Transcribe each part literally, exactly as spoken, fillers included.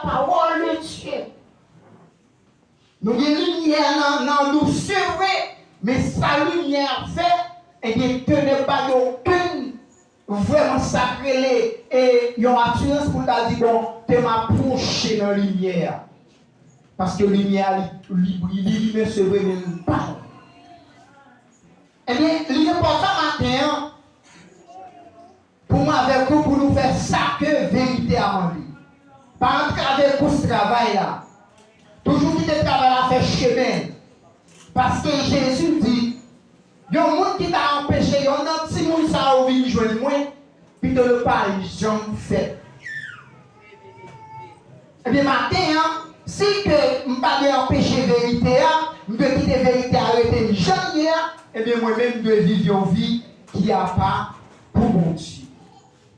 Parole de Dieu. Nou gen limyè nan, nan nou, se vre, men sa limyè a fè, ebyen, tenèb pa gen okenn vrèman sa k rele, e, yon atirans pou l ta di, bon, te m apwoche nan limyè a. Paske limyè a, li, li, li limen, se vre, men li pa. Ebyen, li enpòtan maten an, pou mwen avèk ou, pou nou fè sa ke verite a mande. Pa antrave kous travay la. Toujou kite travay la fè chemen. Paske Jezi di, yon moun ki ta anpeche yonn nan timoun sa yo vin jwenn mwen, pito l pa janm fèt. Ebyen, maten an, si ke m pa dwe anpeche verite a, m dwe kite verite a rete jan l ye a, ebyen, mwen menm, m dwe viv yon vi ki apa pou Bondye.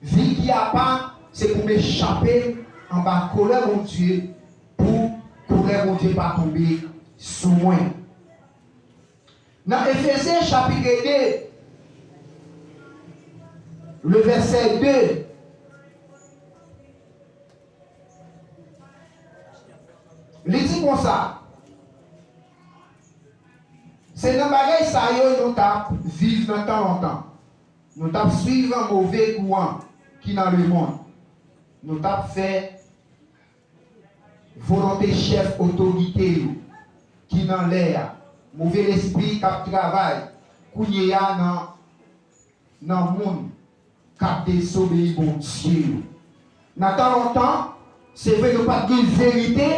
Vi ki apa, se pou m echape anba kolè Bondye, pou kolè Bondye pa tonbe sou mwen. Nan Efezyen chapit de, le vèsè de, li di konsa, se nan bagay sa yo nou t ap viv nan tan lontan. Nou t ap swiv move kouran ki nan lemonn. Nou t ap fè volonte chèf otorite yo ki nan lè a, move lespri k ap travay kounye a nan, nan moun k ap dezobeyi Bondye yo. Nan tan lontan, se vre nou pa t gen verite,